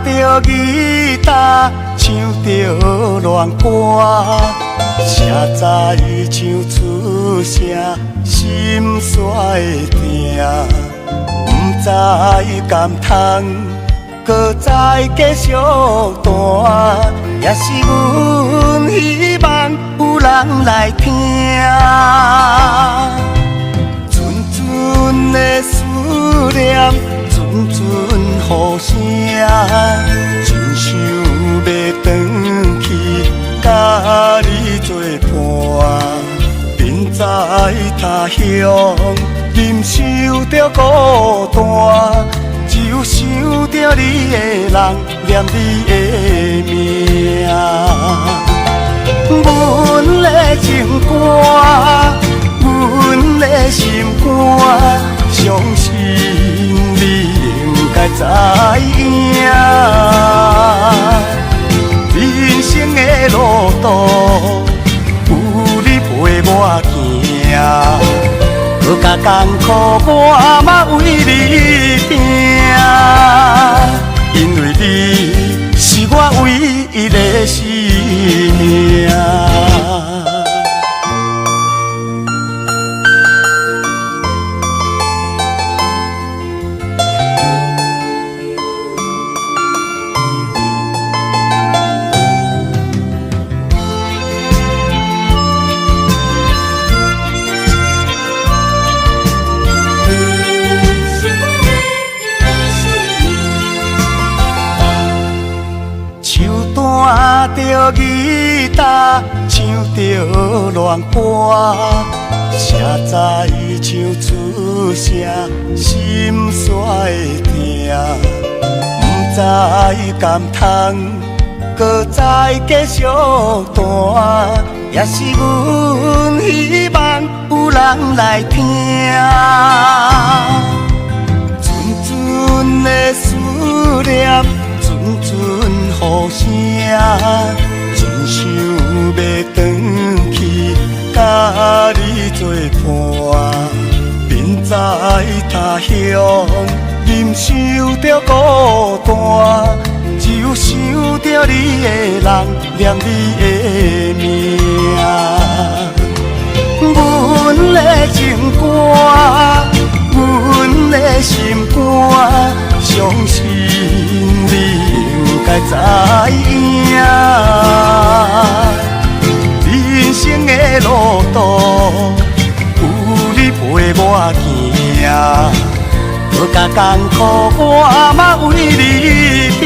著吉他，唱著恋歌，谁知唱出声，心煞会疼。毋知敢通阁再继续弹，也是阮希望有人來聽。陣陣的思念，陣陣雨聲，真想欲轉去，佮你做伴。眠在他鄉，忍受著孤單，只有想著你的人，念你的名。阮的情歌，阮的心肝，相信你應該知影。人生的路途，有你陪我行，閣較艱苦我嘛為你拼，因為你是我唯一的生命。是我唯一的生命。手彈著吉他，唱著戀歌，誰知唱出聲，心煞會疼。毋知敢通閣再繼續彈，也是阮希望有人來聽。陣陣的思念，陣陣雨聲，真想欲轉去，佮你做伴。眠在他鄉，忍受著孤單，只有想著你的人，念你的名。阮的情歌，阮的心肝，相信你應該知影。人生的路途，有你陪我行，閣較艱苦我嘛為你拼，